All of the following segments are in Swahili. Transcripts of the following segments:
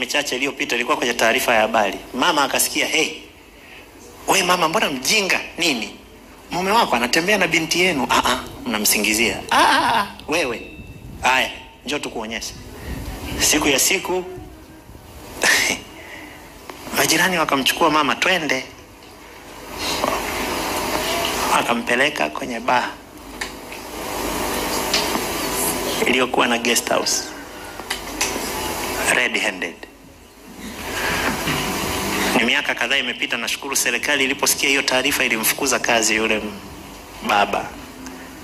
michache iliyopita, ilikuwa kwenye taarifa ya habari. Mama akasikia, hey, we mama, mbona mjinga nini? Mume wako anatembea na binti yenu. Mnamsingizia. Wewe. Haya, njoo tukuonyeshe. Siku ya siku majirani wakamchukua mama, twende. Akampeleka kwenye bar iliyokuwa na guest house, red handed. Ni miaka kadhaa imepita. Nashukuru serikali iliposikia hiyo taarifa ilimfukuza kazi yule baba.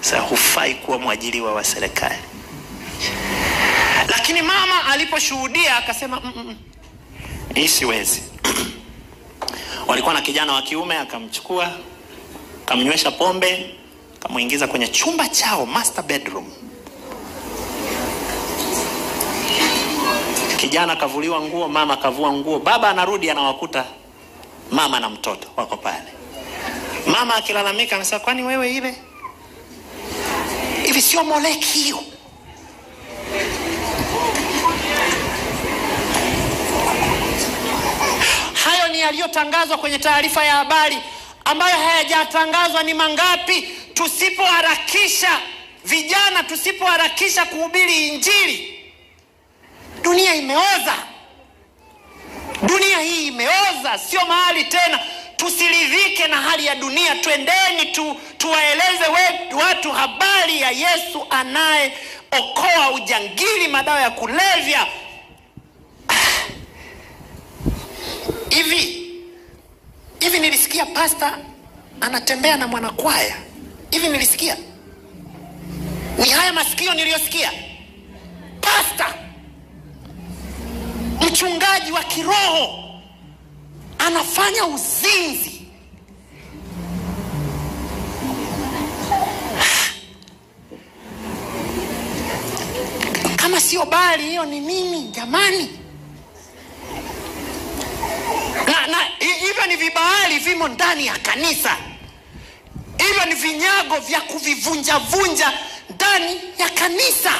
Sasa hufai kuwa mwajiriwa wa serikali. Lakini mama aliposhuhudia akasema hii siwezi. Walikuwa na kijana wa kiume, akamchukua, akamnywesha pombe, akamuingiza kwenye chumba chao, master bedroom. Kijana kavuliwa nguo, mama kavua nguo. Baba anarudi anawakuta mama na mtoto wako pale. Mama akilalamika anasema, kwani wewe ile hivi sio moleki hiyo? Hayo ni yaliyotangazwa kwenye taarifa ya habari. Ambayo hayajatangazwa ni mangapi? Tusipoharakisha vijana, tusipoharakisha kuhubiri Injili, dunia imeoza. Dunia hii imeoza, sio mahali tena. Tusiridhike na hali ya dunia. Twendeni tuwaeleze watu habari ya Yesu anayeokoa ujangili, madawa ya kulevya. Hivi nilisikia pastor anatembea na mwanakwaya. Hivi nilisikia. Ni haya masikio niliyosikia. Pastor, mchungaji wa kiroho, anafanya uzinzi. Kama sio bali hiyo ni nini jamani? Na hivyo ni vibahali vimo ndani ya kanisa. Hivyo ni vinyago vya kuvivunja vunja ndani ya kanisa.